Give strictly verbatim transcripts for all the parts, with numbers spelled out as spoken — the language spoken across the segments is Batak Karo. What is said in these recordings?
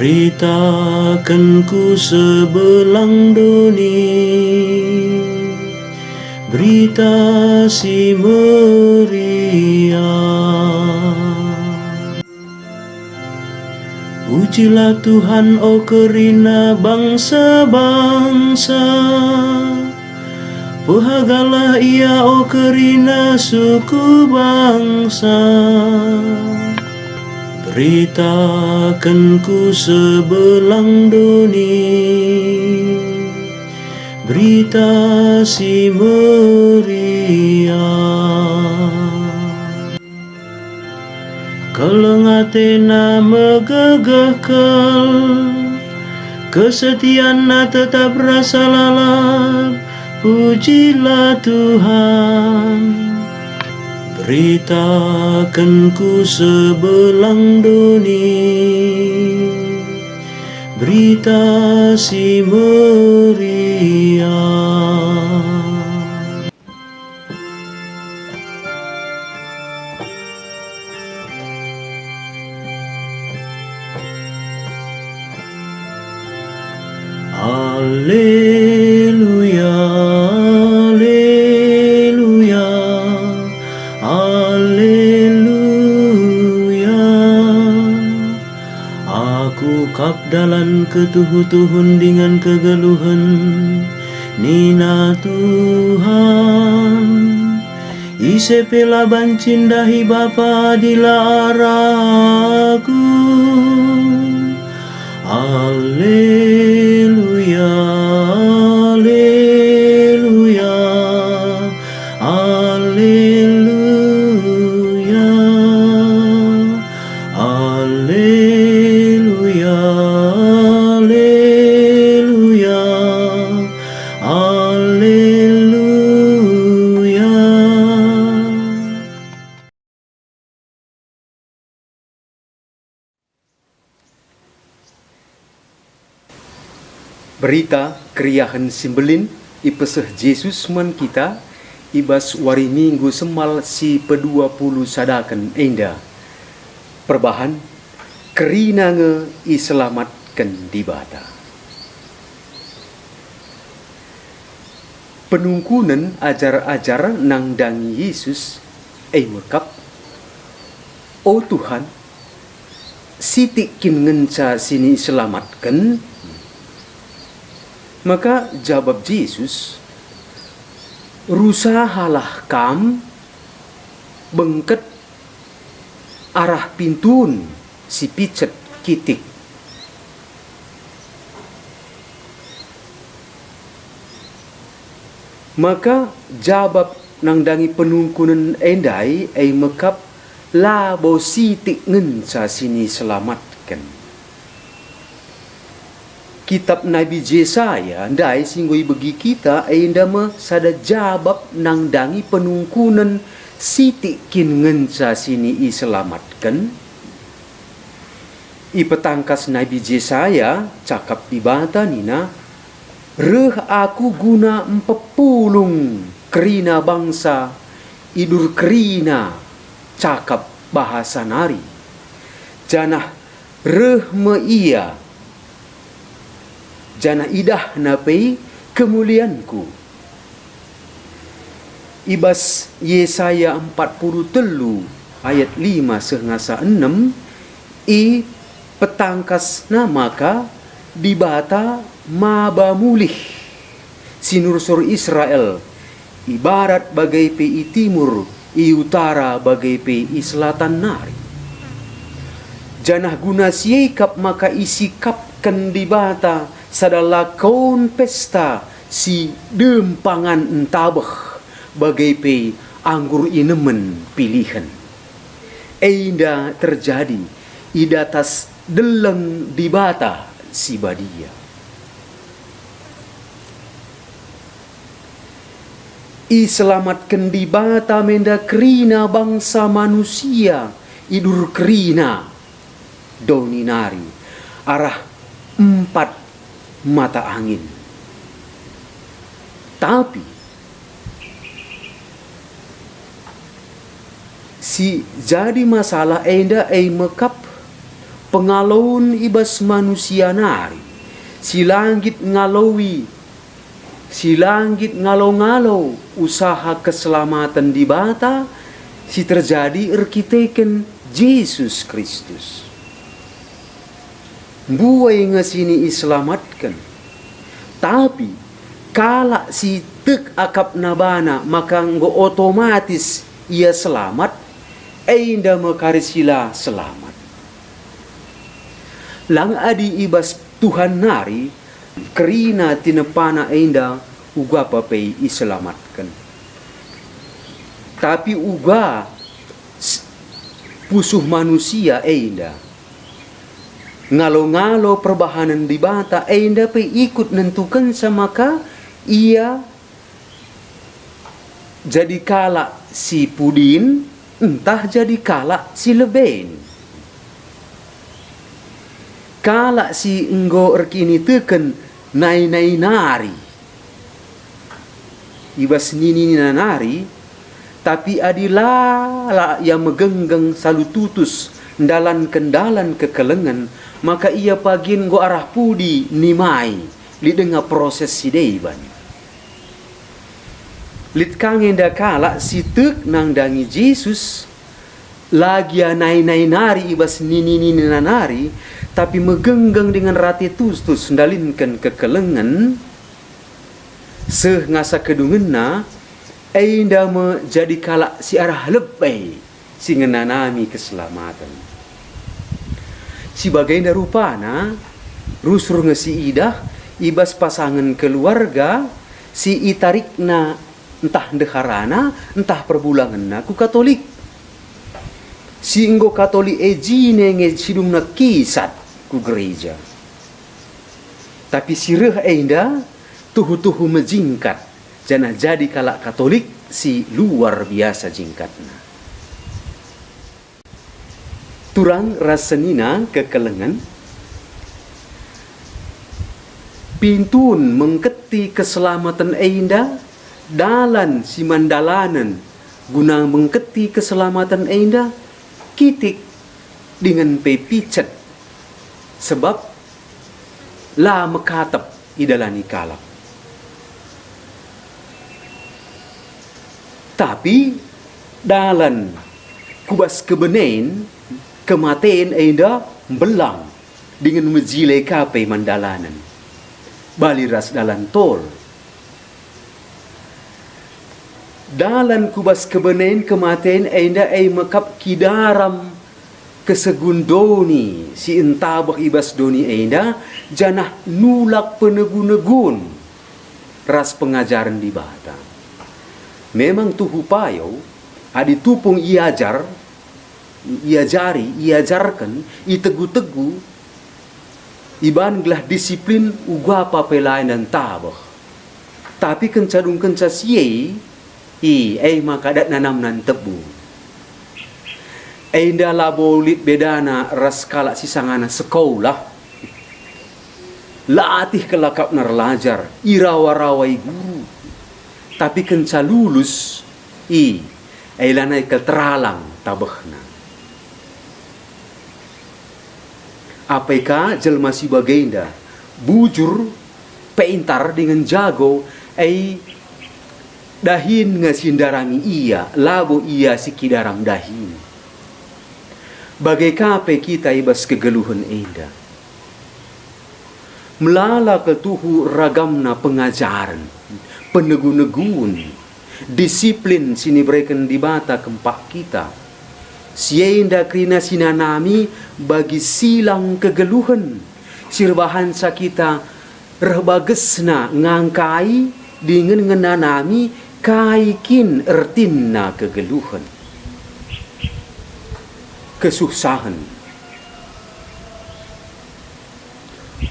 Beritaken ku sebelang doni Berita Si Meriah. Pujilah Tuhan, o kerina bangsa-bangsa, pehagalah Ia, o kerina suku bangsa. Beritaken ku sebelang doni Berita Si Meriah. Keleng atena megegeh kal, kesetianna tetap rasa lalap, pujilah Tuhan. Beritaken ku sebelang doni Berita Si Meriah. Aleluya, aleluya, aleluya. Aku kap dalan ketuhu-tuhun dingen kegeluhen, nina Tuhan. Ise pe la banci ndahi Bapa adi la arah Aku. Aleluya, aleluya, aleluya, aleluya, aleluya, aleluya. Berita keriahen si mbelin ipeseh Jesus man kita i bas wari Minggu Semal si pedua puluh sadaken enda. Perbahan, kerina nge iselamatken Dibata. Penungkunen ajar-ajar nandangi Jesus e mekap, "O Tuhan, sitik kin ngenca si niiselamatken?" Maka jabap Jesus, "Rusahalah kam bengket arah pintun si picet kitik." Maka jabap nandangi penungkunen e ndai e mekap, "Labo sitik ngenca si niselamatken." Kitap Nabi Jesaya ndai si enggo ibegi kita enda me sada jabap nandangi penungkunen, "Sitik kin ngenca si niiselamatken?" Ipetangkas Nabi Jesaya cakap Dibata nina, "Reh Aku guna mpepulung kerina bangsa, idur kerina," cakap bahasa nari, "janah reh me Ia, janah idahna pe kemulianKu." I bas Yesaya empat puluh telu ayat lima seh ngasa enem, ipetangkasna maka Dibata maba mulih si nursur Israel, i barat bage pe i timur, i utara bage pe i selatan nari. Janah guna si e kap maka isikapken Dibata sada lakon pesta si dem pangan ntabeh, bage pe anggur inemen pilihen. Enda terjadi i datas deleng Dibata si Badia. Iselamatken Dibata me enda kerina bangsa manusia, idur kerina doni nari arah empat mata angin. Tapi si jadi masalah enda e mekap, Pengaloun i bas manusia nari, si la nggit ngaloi, si la nggit ngalo-ngalo usaha keselamaten Dibata si terjadi erkiteken Jesus Kristus. Mbuai nge sini iselamatken. Tapi kalak si tek akapna bana maka enggo otomatis ia selamat, enda me kari si la selamat. Lang adi i bas Tuhan nari kerina tinepana enda uga pe iselamatken. Tapi uga s-, pusuh manusia enda. Ngalo-ngalo perbahanen Dibata enda pe ikut nentukenca maka ia jadi kalak si pudin ntah jadi kalak si leben. Kalak si enggo erkiniteken nai-nai nari i bas nini-nina nari, tapi adi la, la ia megenggeng salu tutus ndalanken dalan kekelengen, maka ia pagin enggo arah pudi nimai lit denga proses si deban. Lit ka nge enda kalak si tek nandangi Jesus, la gia nai-nai nari i bas nini-ninina nari, tapi megenggeng dingen rate tutus ndalinken kekelengen, seh ngasa kedungenna, enda me jadi kalak si arah lebe si ngenanami keselamaten. Si bagenda rupana, rusur nge si idah i bas pasangen keluarga si itarikna ntah ndeharana, ntah perbulangenna ku Katolik. Si enggo Katolik e jine nge sidungna kisat ku gereja. Tapi si reh enda tuhu-tuhu mejingkat, janah jadi kalak Katolik si luar biasa jingkatna. Turang ras senina kekelengen, pintun mengketi keselamaten enda, dalan si man dalanen guna mengketi keselamaten enda, kitik dingen pe picet, sebab la mekatep idalani kalak. Tapi dalan ku bas kebenen, kematen enda mbelang dingen mejile ka pe man dalanen, bali ras dalan tol. Dalan ku bas kebenen kematen enda e mekap kidaram kesegun doni si entabeh i bas doni enda, janah nulak penegu-negun ras pengajaren Dibata. Memang tuhu payo, adi tupung iajar, iajari, iajarken, itegu-tegu, iban gelah disiplin uga pe la enda ntabeh. Tapi kenca dungkenca si e, i, e maka dat nanamna ntebu. Enda labo lit bedana ras kalak si sangana sekolah. La atih kelakapna erlajar, irawa-rawai guru. Tapi kenca lulus, i, e lanai kal teralang tabehna. Apai ka jelma si bagenda, bujur, pintar dingen jago, e dahin nge si ndarami ia, labo ia si kidaram dahin. Bage ka pe kita i bas kegeluhen enda. Melala kal tuhu ragamna pengajaren, penegu-negun, disiplin si nibereken Dibata kempak kita. Si enda kerina si nanami bagi silang kegeluhen, si erbahanca kita reh bagesna ngangkai dingen ngenanami kai kin ertinna kegeluhen, kesuhsahen,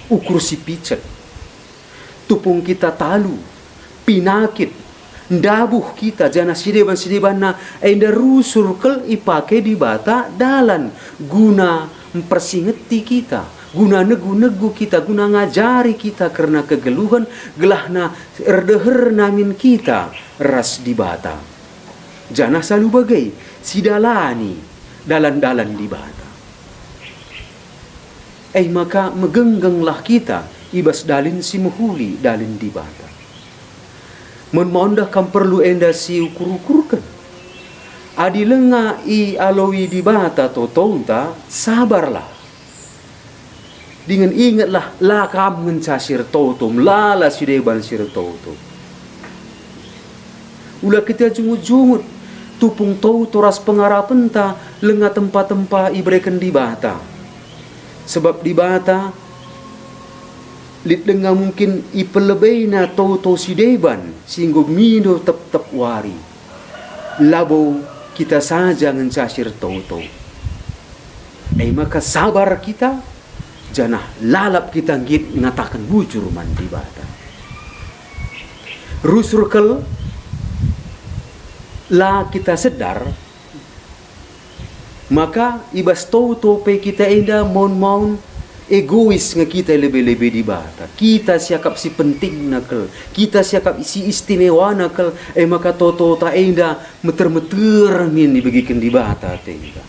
ukur si picet, tupung kita talu, pinakit, ndabuh kita, janah si deban-sidebanna enda rusur kal ipake Dibata dalan guna mpersingeti kita, guna negu-negu kita, guna ngajari kita kerna kegeluhen, gelahna erdeherna min kita ras Dibata. Janah salu bage, sidalani dalan-dalan Dibata. E maka megenggenglah kita i bas dalin si mehuli, dalin Dibata. Maun-maun dah kam perlu enda si ukur-ukurken. Adi langa ialoi Dibata totonta, sabarlah. Dingen ingetlah, la kam ngenca si ertoto, melala si deban si ertoto. Ula kita jungut-jungut, tupung toto ras pengarapenta langa tempa-tempa ibereken Dibata. Sebab Dibata lit denga mungkin ipelebeina toto si deban si enggo mindo tep-tep wari. Labo kita saja ngenca si ertoto. E maka sabar kita, janah lalap kita nggit ngataken bujur man Dibata. Rusur kal, la kita sedar, maka i bas toto pe kita enda maun-maun egois nge kita lebe-lebe Dibata. Kita siakap si pentingna kal, kita siakap si istimewana kal, e maka totota enda meter-meter min ibegiken Dibata atenta.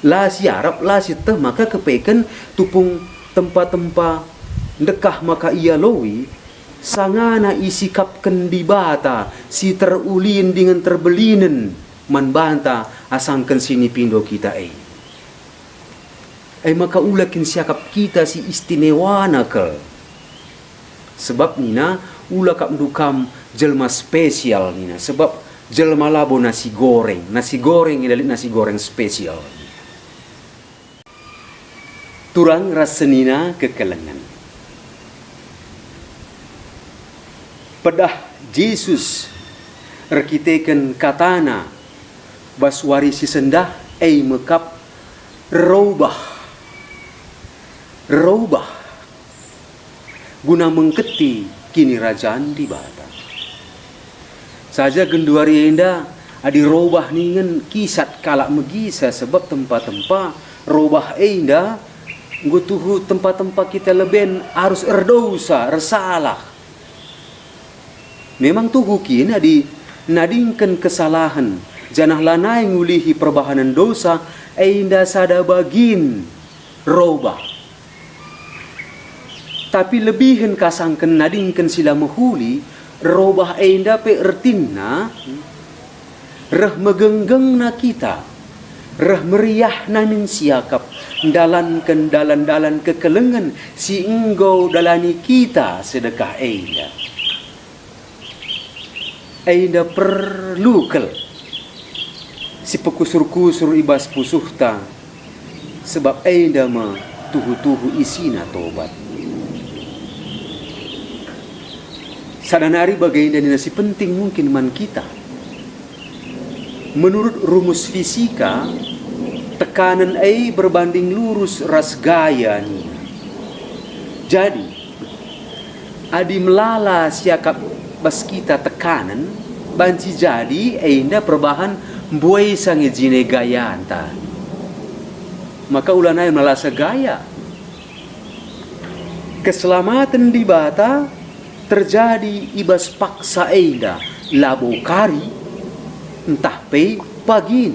La siarap, la sieteh maka kepeken tupung tempa-tempa ndekah maka ialoi, sangana isikapken Dibata si terulin dingen terbelinen man banta asangken si nipindo kita e. E maka ula kin siakap kita si istimewana kal. Sebab nina, "Ula kap ndu kam jelma spesial," nina, "sebab jelma labo nasi goreng, nasi goreng enda lit nasi goreng spesial." Turang ras senina kekelengen. Pedah Jesus erkiteken kataNa bas wari si sendah, e me kap rerobah. Rerobah guna mengketi Kinirajan Dibata. Saja genduari enda, adi robah ningen kisat kalak megisa, sebab tempa-tempa robah enda enggo tuhu tempa-tempa kita leben arus erdosa, ersalah. Memang tuhu kin adi nadingken kesalahen janah lanai ngulihi perbahanen dosa, enda sada bagin robah. Tapi lebihen kasangken nadingken si la mehuli, robah enda pe ertinna reh megenggengna kita, reh meriahna min siakap ndalanken dalan-dalan kekelengen si enggo dalani kita sedekah enda. Enda perlu kal si pekusur-kusur i bas pusuhta, sebab enda me tuhu-tuhu isina tobat. Sada nari bagenda nina si penting mungkin man kita. Menurut rumus fisika, tekanen e berbanding lurus ras gaya nina. Jadi, adi melala siakap bas kita tekanen, banci jadi enda perbahan mbuesa nge jine gayanta. Maka ulanai melala segaya. Keselamaten Dibata terjadi i bas paksa enda, labo kari, ntah pe pagin.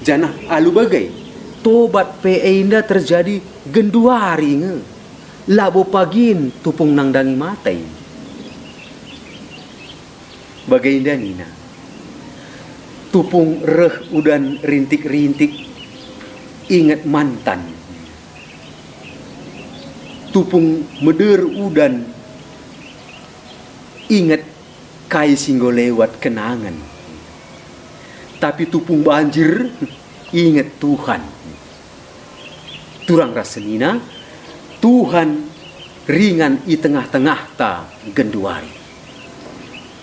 Janah alu bage, tobat pe enda terjadi genduari nge, labo pagin tupung nandangi mate. Bagenda nina, "Tupung reh udan rintik-rintik, inget mantan. Tupung meder udan, inget kai si enggo lewat kenangen. Tapi tupung banjir, inget Tuhan." Turang ras senina, Tuhan ringan i tengah-tengahta genduari.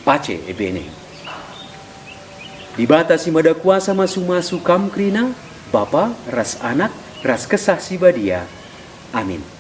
Pace ebene. Dibata si Mada Kuasa masu-masu kam kerina, Bapa ras Anak ras Kesah Si Badia. Amin.